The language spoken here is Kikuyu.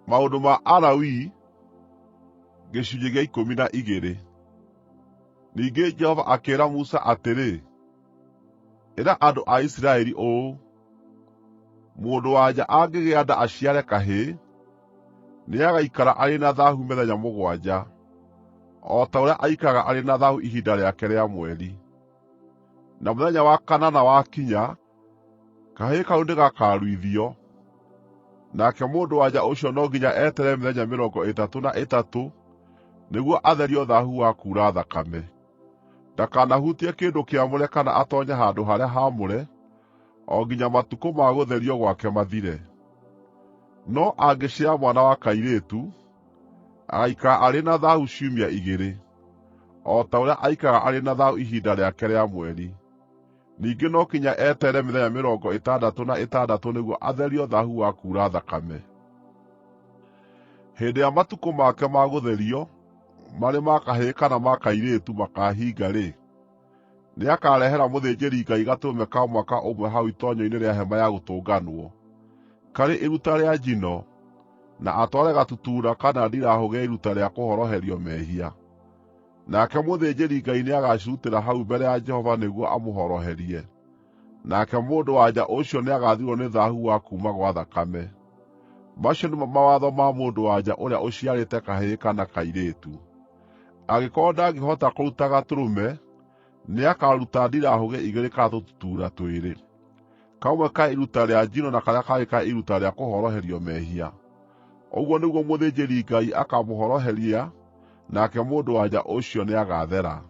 Maũndũ ma Alawii gĩcunjĩ gĩa ikũmi na igĩrĩ. Ningĩ Jehova akĩĩra Musa atĩrĩ, “Ĩra andũ a Isiraeli ũũ: ‘Mũndũ-wa-nja angĩgĩa nda aciare kahĩĩ, nĩagaikara arĩ na thaahu mĩthenya mũgwanja, o ta ũrĩa aikaraga arĩ na thaahu ihinda rĩake rĩa mweri. Na mũthenya wa kanana wakinya, kahĩĩ kau nĩgakaruithio, nake mũndũ-wa-nja ũcio no nginya eterere mĩthenya mĩrongo ĩtatũ na ĩtatũ nĩguo atherio thaahu wa kuura thakame. Ndakanahutie kĩndũ kĩamũre kana atoonye handũ-harĩa-haamũre, o nginya matukũ ma gũtherio gwake mathire. No angĩciara mwana wa kairĩtu, agaikara arĩ na thaahu ciumia igĩrĩ, o ta ũrĩa aikaraga arĩ na thaahu ihinda rĩake rĩa mweri. Ningĩ no nginya eterere mĩthenya mĩrongo ĩtandatũ na ĩtandatũ nĩguo atherio thaahu wa kuura thakame. Hĩndĩ ĩrĩa matukũ make ma gũtherio, marĩ ma kahĩĩ kana ma kairĩtu, makaahinga-rĩ, nĩakarehera mũthĩnjĩri-Ngai gatũrũme ka mwaka ũmwe hau itoonyero-inĩ rĩa Hema-ya Gũtũnganwo, karĩ iruta rĩa njino, na atware gatutura kana ndirahũgĩ ya iruta rĩa kũhoroherio mehia. Nake mũthĩnjĩri-Ngai nĩagacirutĩra hau mbere ya Jehova nĩguo amũhoroherie, nake mũndũ-wa-nja ũcio nĩagathirwo nĩ thaahu wa kuuma gwa thakame. Macio nĩmo mawatho ma mũndũ-wa-nja ũrĩa ũciarĩte kahĩĩ kana kairĩtu. Angĩkorwo ndangĩhota kũruta gatũrũme, nĩakaruta ndirahũgĩ igĩrĩ kana tũtutuura twĩrĩ, kamwe ka iruta rĩa njino na karĩa kangĩ ka iruta rĩa kũhoroherio mehia. Ũguo nĩguo mũthĩnjĩri-Ngai akaamũhoroheria, nake mũndũ-wa-nja ũcio nĩagathera.’ ”